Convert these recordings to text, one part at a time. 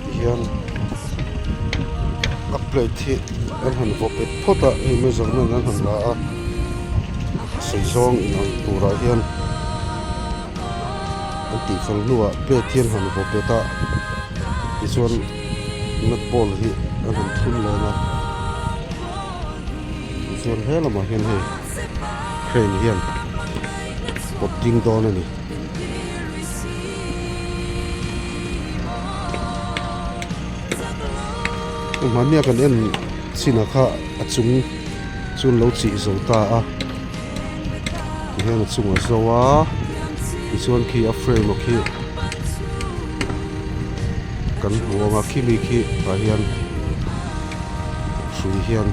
Tihian a plate hi an han vaw pet phawt a hei measurement an han la a a sei zawng inang turah hian an tih fel hnuah plate hi an han vaw pet a tichuan nut ball hi an han thun leng a tichuan he lamah hian hei crane hian pawt ding dawn a ni. Hmahnia kan en chinah kha a chung chu an lo chih zo ta a tihian a chungah zo a tichuan khi a frame a khi kan hmu ang a khimi khi tah hian hrui hian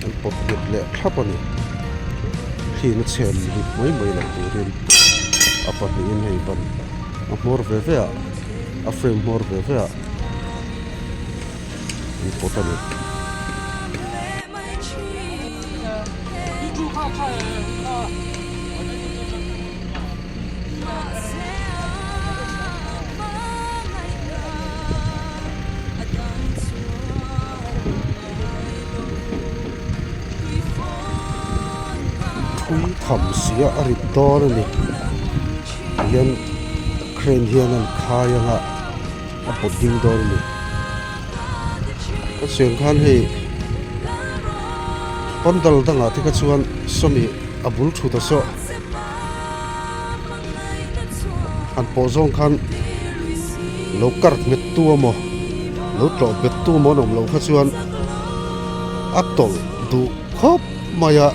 an pawt nghet leh thlap a ni thliin a chhem rit mai mai loh turin a pahnihin hei ban a hmawr ve ve ah a frame hmawr ve ve ah an pawt a ni. Thui tham sia a rit dawn a ni tihian crane hian an khai ang a a pawt ding dawn a ni ka chuan khan hei pandal dangah te kha chuan sawmi a bul thut a saw han pawh zawng khan lo kar nghet tu emaw lo tlawh bet tu emaw an awm loh kha chuan a tawlh duh khawp mai a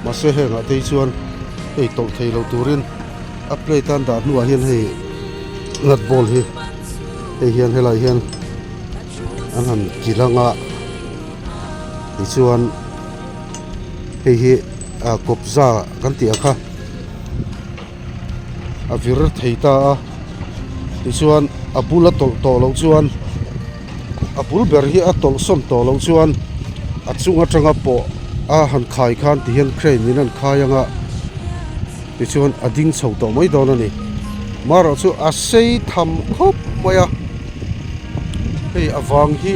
mahse hengah te hi chuan hei tawlh thei lo turin a plate a an dah hnuah hian hei nut ball hi hei hian helaiah hian an han kilh ang a tichuan hei hi ah kawpza kan tih ang kha a vir thei ta a tichuan a bula tawlh tawh loh chuan a bul ber hi a tawlh sawn tawh loh chuan a chung atanga pawh a han khai khan ti hian crane in an khai ang a tichuan a ding chho tawh mai dawn a ni marawh chu a sei tham khawp mai a hei a vang hi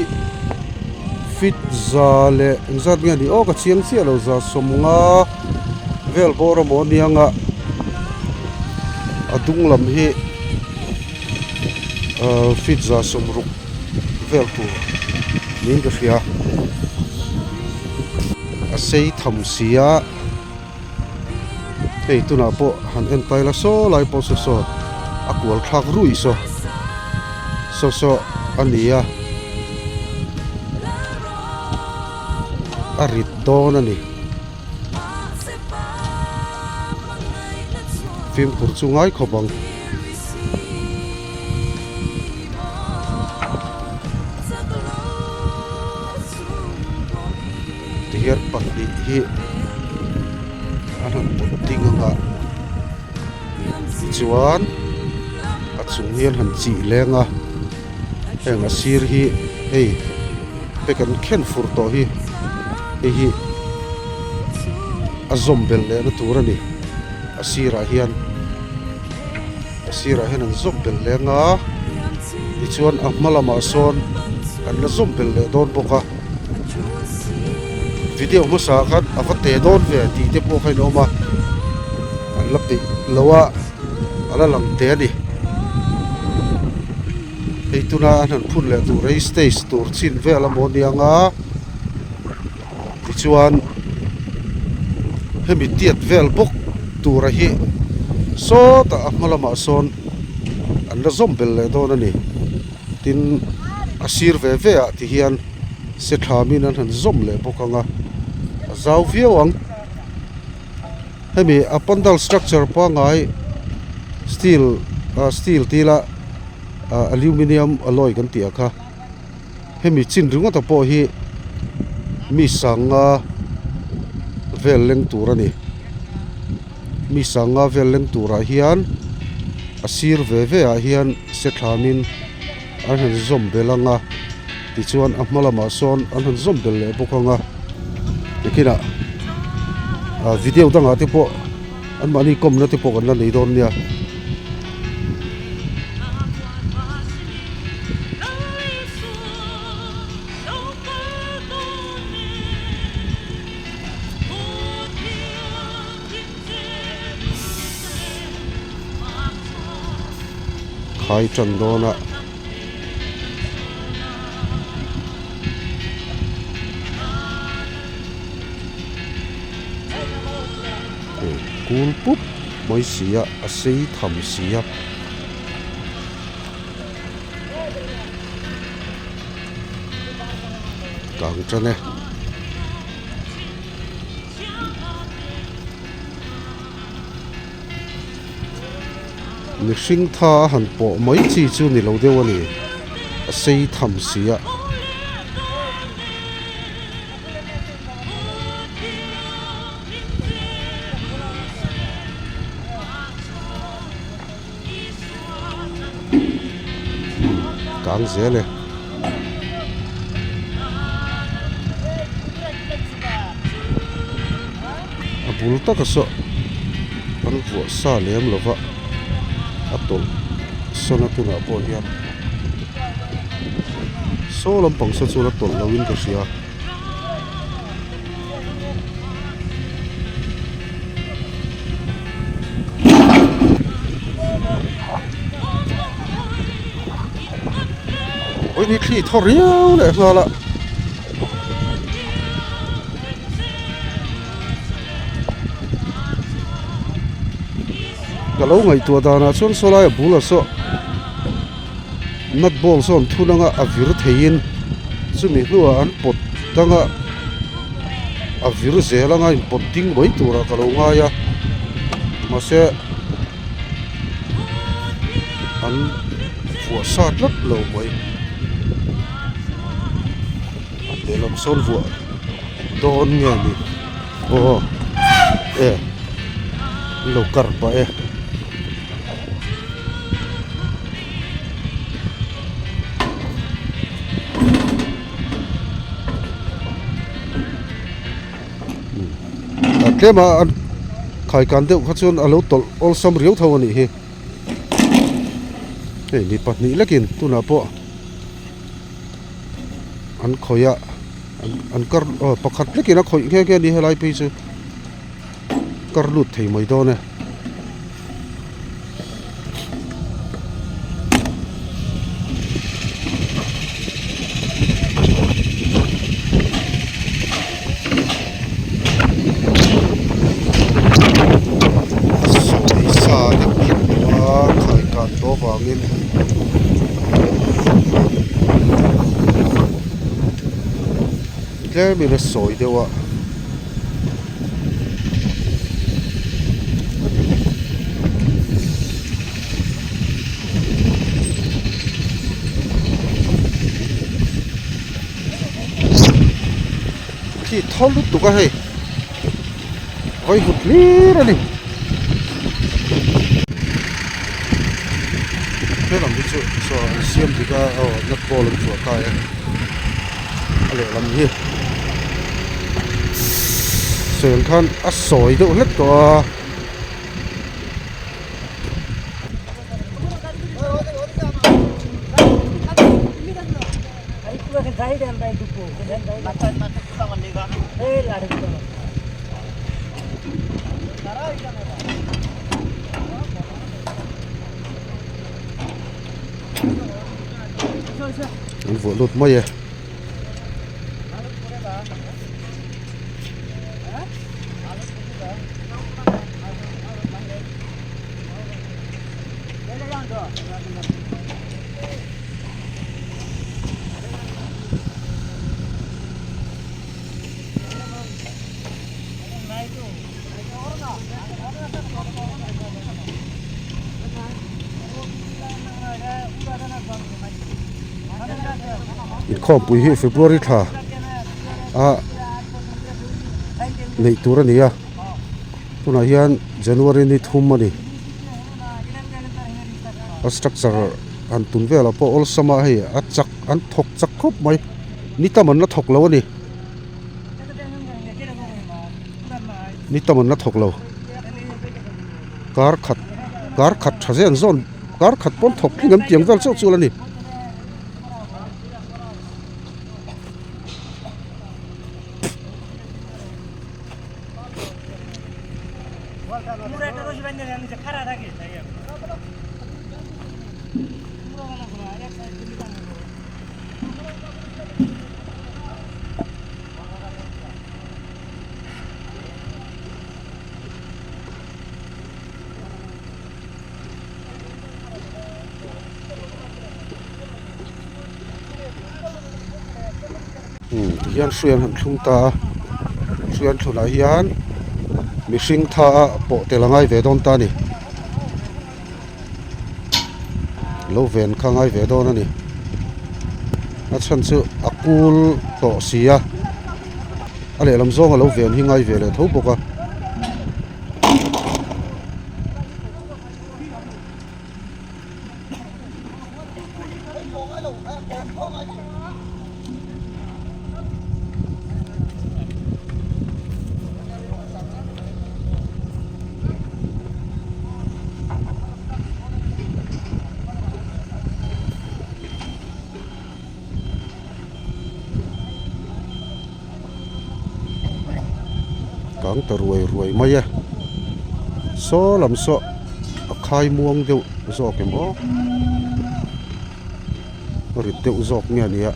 feet za leh engzat nge ni aw ka chiang chiah lo za sawmnga vel bawr amaw aniang a a dung lam hi ahh feet za sawmruk vel tur niin ka hria a sei tham si a hei tunah pawh han en tai la saw lai pawh saw saw a kual thlak ruih saw saw saw a ni a a rit dawn a ni fimkhur chu ngai khawp ang. Tihian pahnih hi an han pawt ding ang a tichuan a chung hi an han chih leng a heng a sir hi hei te kan khen fur tawh hi hei hi a zawm belh leh na tur a ni a sirah hian a sirah hian an zawm belh leng a tichuan a hma lamah sawn an la zawm belh leh dawn bawk a video hmasa ah khan a va te dawn ve tih te pawh kha in awm a an la peih lo a a la lang te a ni hei tuna an han phun leh tur hi stage tur chin vel amaw aniang a tichuan hemi tiat vel bawk tura hi sawtah a hma lamah sawn an la zawm belh leh dawn a ni tin a sir ve ve ah ti hian se thamin an han zawm leh bawk ang a a zau viau ang hemi a pandal structure pangngai steel ah steel tih ila ah aluminium alloy kan tih ang kha. Hemi chin ringawta pawh hi mi sanga vel leng tur a ni. Mi sanga vel leng turah hian a sir ve ve ah hian se thlamin an han zawm belh ang a tichuan a hma lamah sawn an han zawm belh leh bawk ang a nikinah ah video dangah te pawh anmahni kawmna te pawh kan la nei dawn nia. Khai tan dawn a. Kul pup mai si a a sei tham si a. Kang tan e. Mihring tha a han pawh mai chi chu ni lo deuh a ni a sei tham si a. Kang zel e. A bul taka saw an vuah sa lem lo va a tawlh sawn a tunah pawh hian saw lampang saw chuan a tawlh lo in ka hria. Ui ni thli thaw riau leh nghal a. Ka lo ngaihtuah danah chuan saw laia bulah saw nut ball sawn thun anga a vir theiin chumi hnuah an pawt danga a vir zel anga in pawt ding mai turah ka lo ngai a mahse an vuah sa tlat lo mai lehlam sawn vuah dawn nge ni aw e an lo kar pah e. Tlema an khaikan deuh kha chuan a lo tawlh awlsam riau tho a nih hi hei mi pahnih lekin tunah pawh an khawih a an kar aw pakhat lekin a khawih nghe nghe a ni helai phei chu kar lut thei mai dawn e. Sawi sa deuh tlat tawh a khaikan tawh avangin tlemin a sawi deuh a. Khi thaw lutuk a hei vawihut hlir a ni helam hi chu saw an siam dik a aw nut ball an vuah ta e a lehlam hi sawi ang khan a sawi deuh hlek tawh a. An vuah lut mai e. Inkhawmpui hi February thla a neih tur a ni a tunah hian. January ni thum a ni a structure han tun velah pawh awlsam a hei a chak an thawk chak khawp mai ni tam an la thawk lo a ni ni tam an la thawk lo kar khat kar khat tha zen zawn kar khat pawn thawk tling an tiang vel chauh chu a la ni. Tihian hrui an han thlung ta a hrui an thlunah hian mihring tha a pawh tel a ngai ve dawn ta a ni lo ven kha a ngai ve dawn a ni a chhan chu a kul tawh si a a lehlam zawng a lo ven hi ngai ve leh tho bawk a. Kang ta ruai ruai mai a saw lam saw a khai muang deuh zawk em aw a rit deuh zawk nge a nia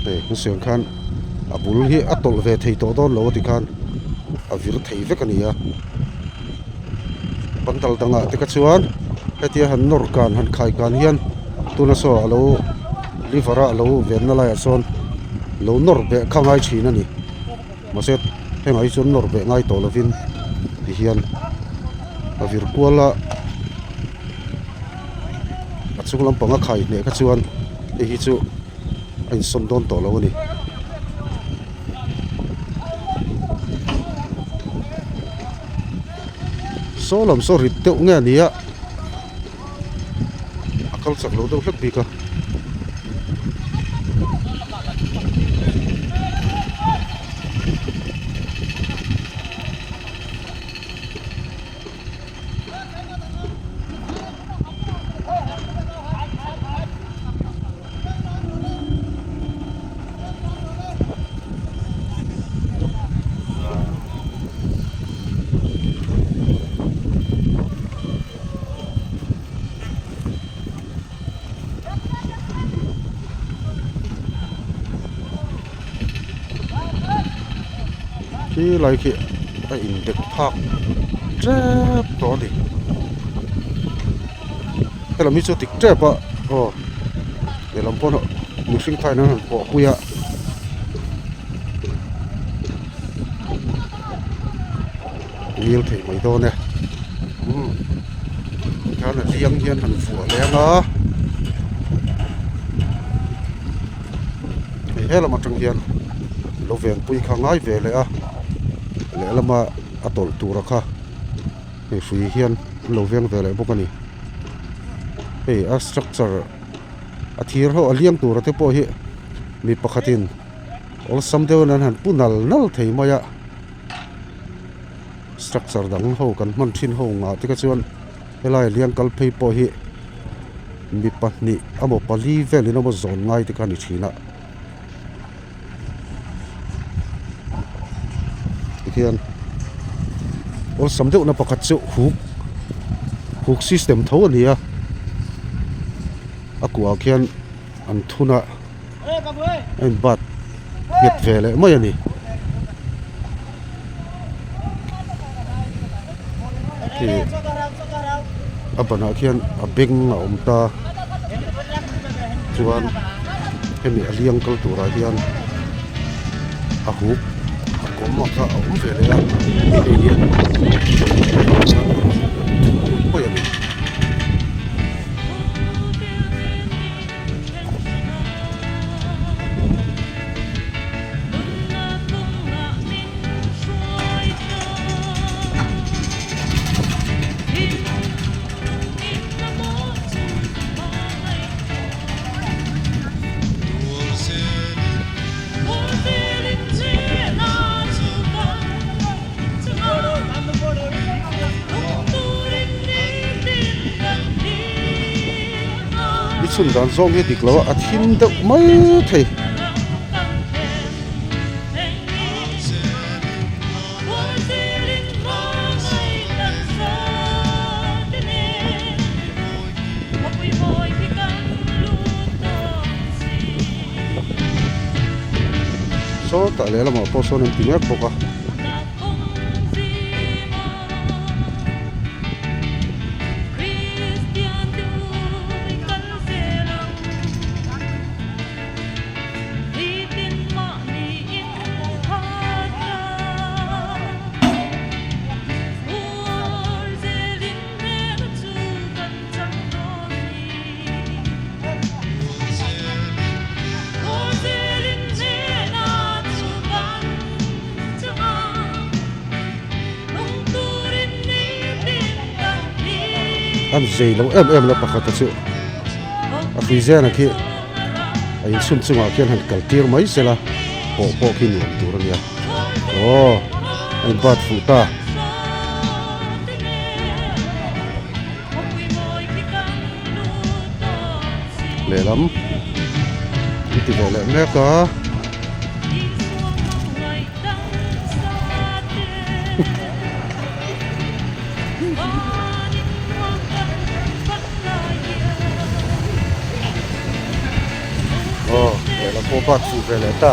hei kan sawi ang khan a bul hi a tawlh ve thei tawh dawn lo a ti khan a vir thei vek a ni a. Pandal dangah te kha chuan hetia han nawr kan han khai kan hian tuna saw a lo liver a a lo venna laiah sawn lo nawr beh kha ngai thin a ni mahse hengah hi chuan nawr beh ngai tawh lovin tihian a vir kual a a chung lampang a khai hneh kha chuan hei hi chu a insawn dawn tawh lo a ni. Saw lam saw rit deuh nge a ni a a kal chak lo deuh hlek bik a. Khi lai khi a indek phak tep tawh a ni helam hi chu dik tep a aw lehlam pawn mihring thain an han pawh pui a. Ngil thei mai dawn e umm tikhan a liang hian han vuah leng a hei helam atang hian lo venpui kha ngai ve leh a lehlama a tawlh tura kha hei hrui hian an lo veng ve leh bawk a ni hei a structure a thir ho a liang tura te pawh hi mi pakhatin awlsam deuhin an han pu nal nal thei mai a. Structure dang ho kan hman thin ho ngah te kha chuan helai liang kal phei pawh hi mi pahnih emaw pali velin emaw zawn ngai te kha a ni thin a tikhian awlsam deuhna pakhat chu huk huk system tho a ni a a kuah khian an thun a. A inbat nghet ve leh mai a ni. Khi a banah khian a beng a awm ta chuan hemi a liang kal turah hian a hup a kawm a kha a awm ve leh a hei hian pawi a ni. chhun dan zawng hi dik lo a, a thim deuh mai thei. Sawtah lehlamah pawh sawn an ti mek bawk a. An zei lo em em la pakhat a chu a hrui zena khi a inchhun chungah khian han kal tir mai se la pawh pawh khi nuam tur a nia aw a in bat fuh ta. Lehlam an ti ve leh mek a. Aw lehlam pawh bat fuh ve leh ta.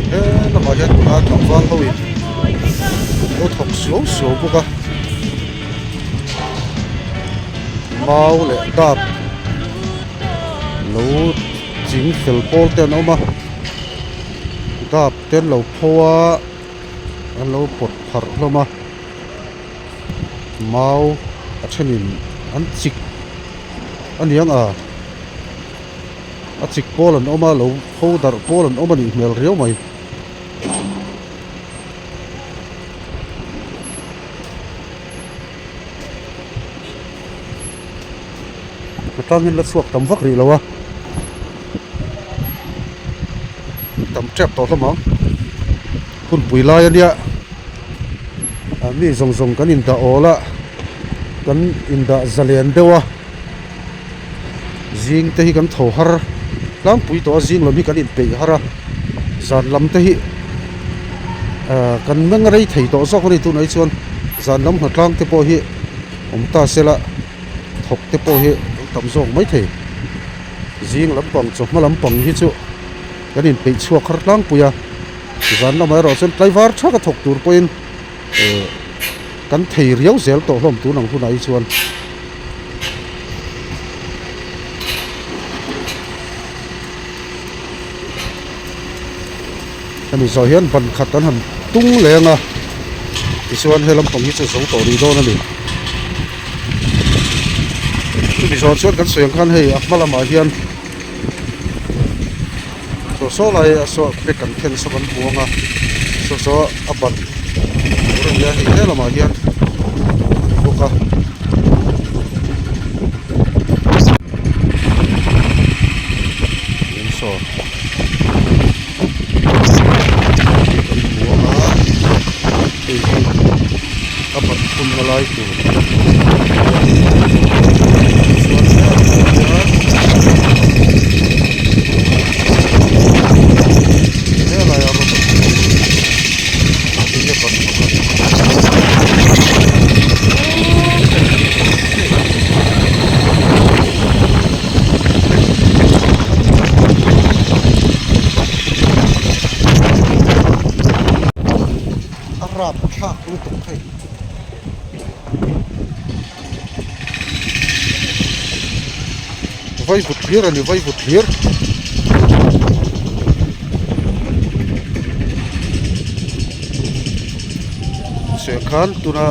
He lamah hian tuna tlangval ho in lo thawk suau suau bawk a mau leh dap lo ching fel pawl te an awm a dap te an lo pho a an lo pawt pharh hlawm a mau a thenin an chik a niang a. A chik pawl an awm a lo pho darh pawl an awm a nih hmel riau mai. A tangin la chhuak tam vak rih lo a tam tep tawh hlawm ang hunpui lai a nia ah mi zawng zawng kan indah awl a kan indah zalen deuh a. Zing te hi kan tho har tlangpui tawh a zing lam hi kan inpeih har a zan lam te hi ah kan meng rei thei tawh zawk a ni tunah hi chuan zan lam hnatlang te pawh hi awm ta se la thawk te pawh hi an tam zawk mai thei zing lampang chawhma lampang hi chu kan inpeih chhuak har tlangpui a zan lamah erawh chuan tlaivar thak a thawk tur pawhin eh kan thei riau zel tawh hlawm tun ang hunah hi chuan. Hemi zawh hian ban khat an han tung leng a tichuan he lampang hi chu zo tawh rih dawn a ni chumi zawh chuan kan sawi ang khan hei a hma lamah hian saw saw lai a saw pack an then saw kan hmu ang a. Saw saw a ban tur a nia hei he lamah hian a ni bawk a. Eng saw kan hmu a hei hi a ban phunna lai tur chuan helaiah hian helaiah rawng hei hi a ban pakhat. A rap thlak lutuk hei. Vaivut hlir a ni vaivut hlir. Seh khan tuna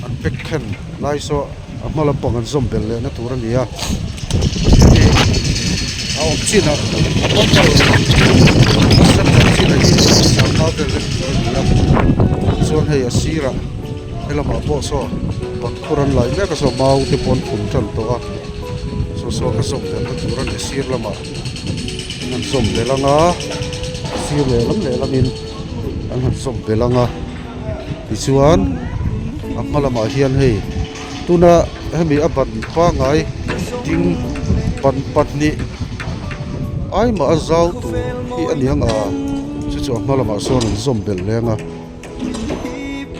an pack khen lai saw a hma lampang an zawm belh leh na tur a ni a hei a awm chin ah a bumper a center chin ah hi sangha vel vek tur a ni a chuan hei a sirah helamah pawh saw bankhur an lai mek a saw mau te pawh an phun tan tawh a saw saw ka zawm belh na tur a ni sir lamah an han zawm belh ang a sir lehlam lehlam in an han zawm belh ang a. Tichuan a hma lamah hian hei tuna hemi a ban pangai ding ban pahnih aimah a zau tur hi a ni ang a chu chu a hma lamah sawn an zawm belh leng a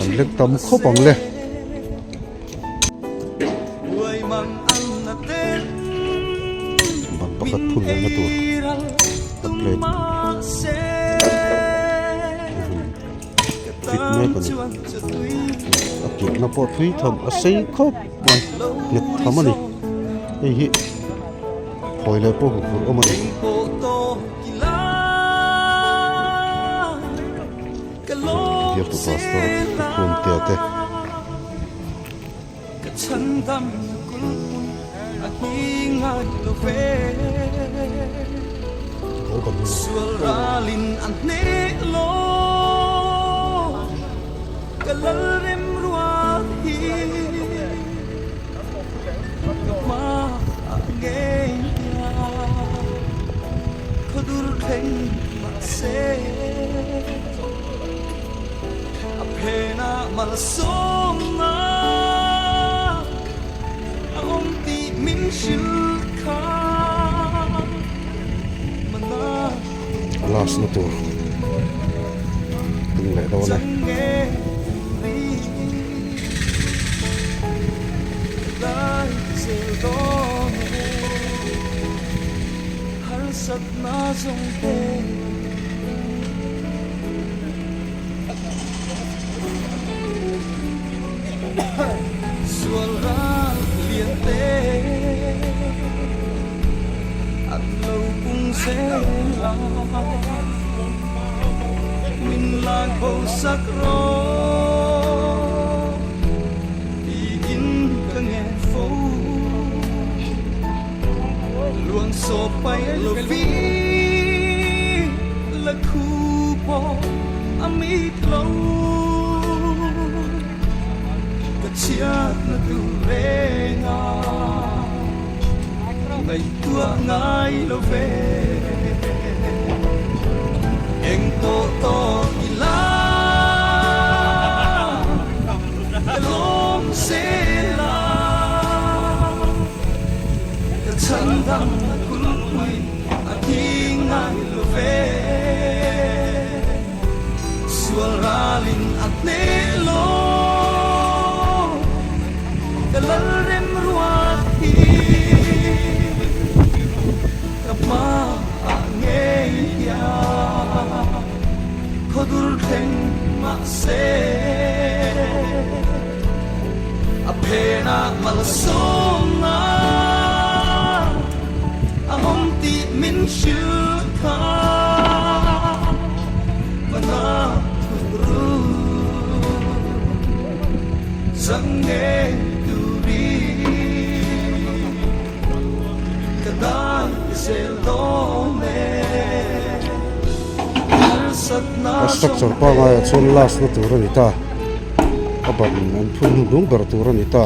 an lek tam khawp ang le. Ban pakhat phun lehna tur a plate. Fit mek a ni a kilhna pawh thui tham a sei khawp mai nghet tham a ni hei hi phawi leh pawh huphurh awm a ni. Bialtu pastor Thuamtea te. A last na tur tung leh dawn e. A structure pangaiah chuan last na tur a ni ta a ban an phun hnuhnung ber tur a ni ta.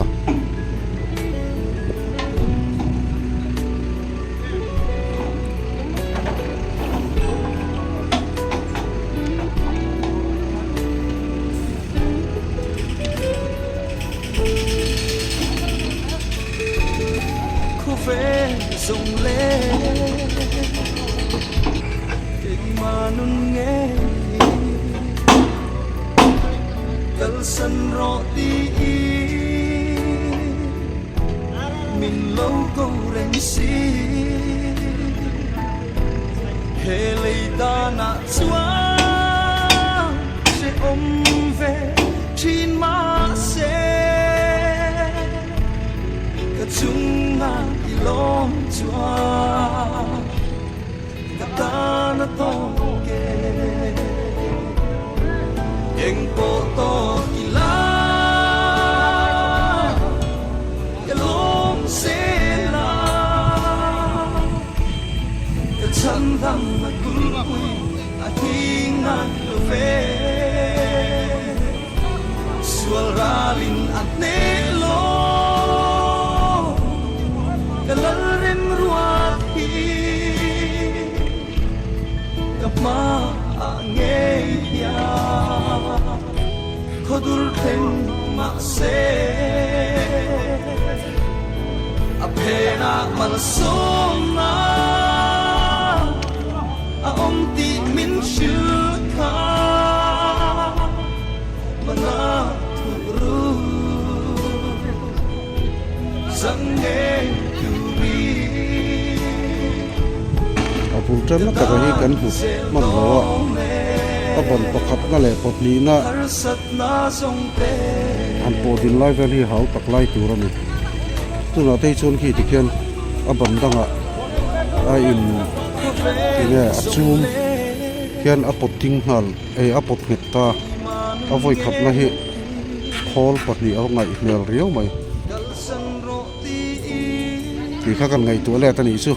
A bul tanna taka hi kan hmu hman lo a, a ban pakhatna leh pahnihna han pawh din lai vel hi hau tak lai tur a ni. Tunah te hi chuan khi tikhian a ban dangah a in enge a chum hian a pawt ding nghal eh a pawt nghet ta a vawikhatna hi khawl pahnih a ngaih hmel riau mai. Tih kha kan ngaihtuah let a nih chu.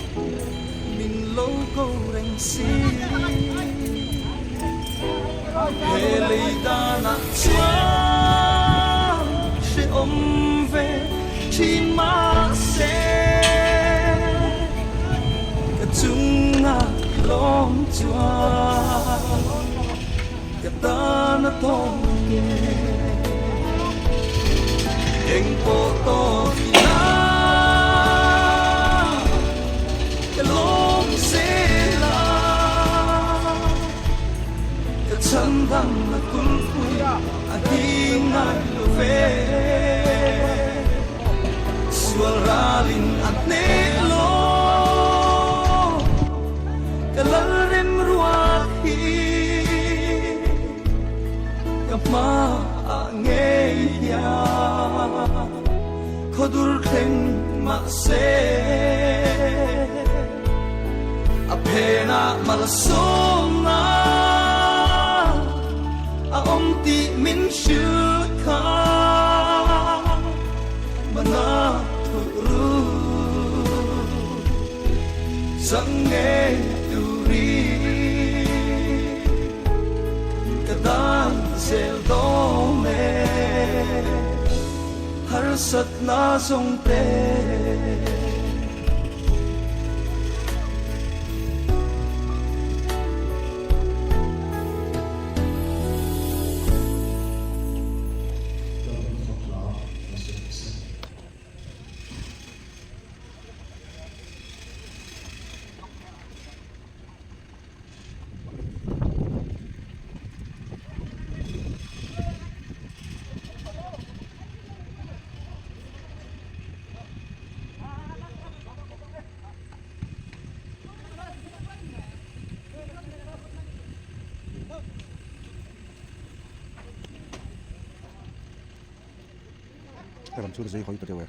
Helam chu zei hawi ta deuh e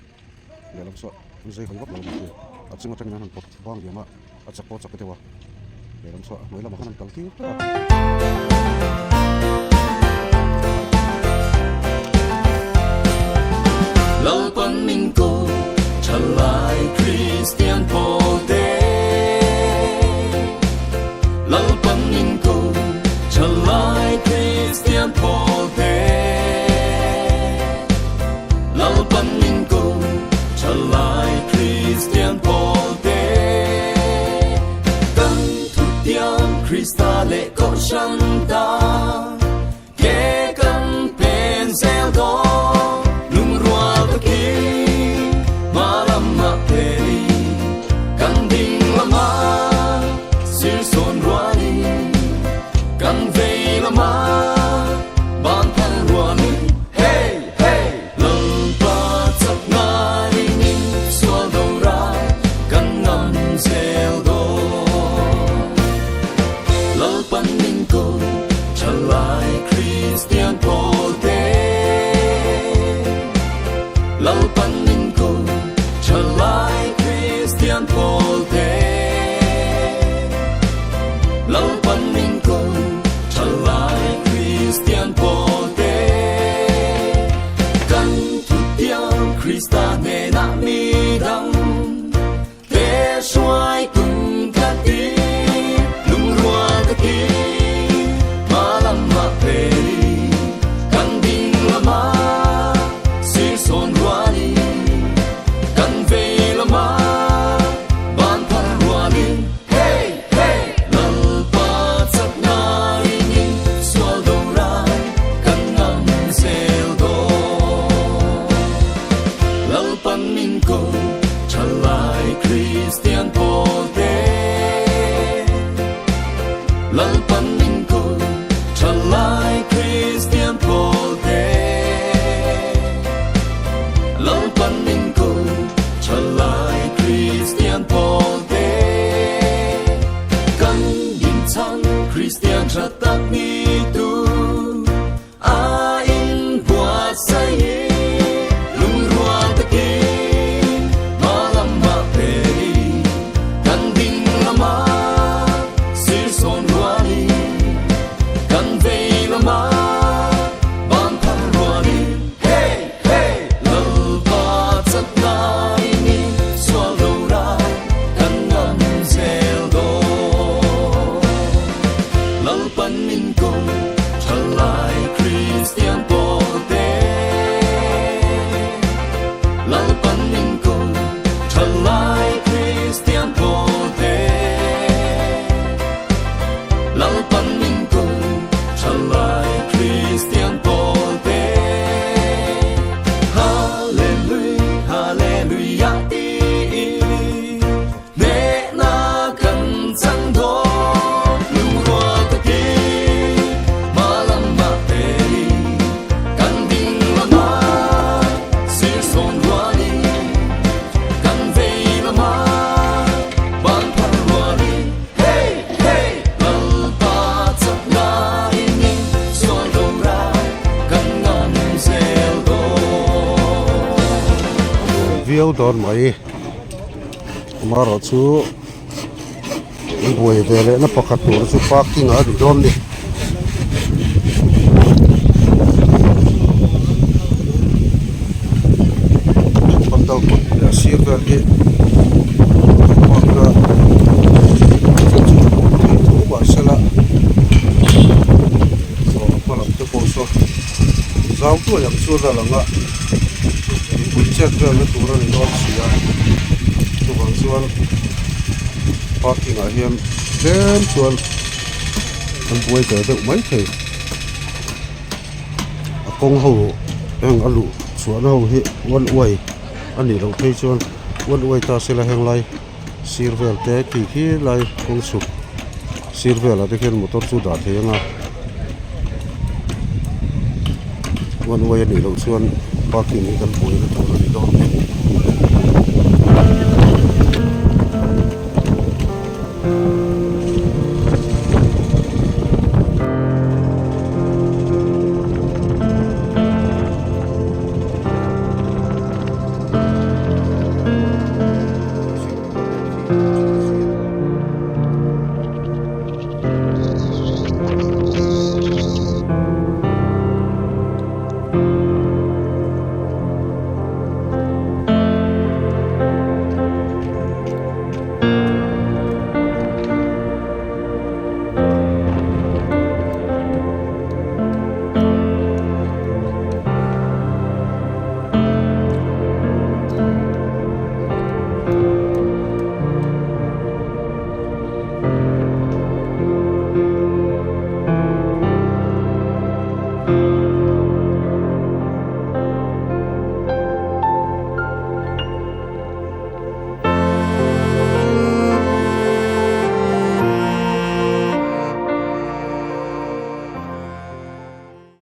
lehlam saw zei hawi vak lo mai a chung atangin an han pawt bang diam a a chak pawh a chak deuh a lehlam saw a hnuai lamah khan an kal tir tlat a. Lalpan min ko thalai Kristian pawl te Lalpan min ko thalai. Krista leh Kohhran tan ke kan pen zel dawn lungrual takin hma lamah phelin kan ding lama sir sawn rualin kan vei lama ban phal rualin hey hey Lalpa chak ngaringin sual do rai kan ngam zel dawn. Lalpan min ko thalai Kristian pawl te Lalpan min ko thalai Kristian pawl te Lalpan min ko thalai Kristian pawl te Kan thutiam Krista hnenah mi dang te hruai tum tlat i lungrual takin hma lamah phelin kan ding lama sir sawn rualin kan vei lama ban phar rualin hey hey Lalpa chakna ringin sual do rai kan ngam zel dawn. Lalpan min ko thalai Kristian pawl te Lalpan min ko thalai Kristian pawl te Lalpan min ko thalai Kristian pawl te Kan din chhan Kristian tha tak ni tur a in buatsaih lungrual takin hma lamah phelin kan ding lama sir sawn rualin kan vei lama ban phar rualin hey hey Lalpa chakna ringin sual do rai kan ngam zel dawn. Lalpan min ko thalai Kristian pawl te Lalpan min ko thalai Kristian pawl te Lalpan min ko thalai Kristian pawl te Hallelujah Hallelujah tiin hnehna kan chang dawn lungrual takin hma lamah phelin kan ding lama sir sawn rualin kan vei lama ban phar rualin hey hey Lalpa chakna ringin sual do rai kan ngam zel dawn. Viau dawn mai amaherawh chu buai ve leh na pakhat tur chu parking ah a ni dawn a ni. Pandal kawt leh a sir vel hi park a thil chu hmuh theih tho mahsela aw a hma lam te pawh saw zau tuai ang chuan a lang a mipui chet velna tur a ni dawn si a chuvang chuan parking ah hian tlem chuan an buai ve deuh mai thei a kawng ho heng a luh chhuahna ho hi one way a nih loh phei chuan one way ta sela heng lai sir vel te khi khi lai kawng chhuk sir velah te khian motor chu dah thei ang a one way a nih loh chuan parking hi kan buaina tur a ni dawn a ni.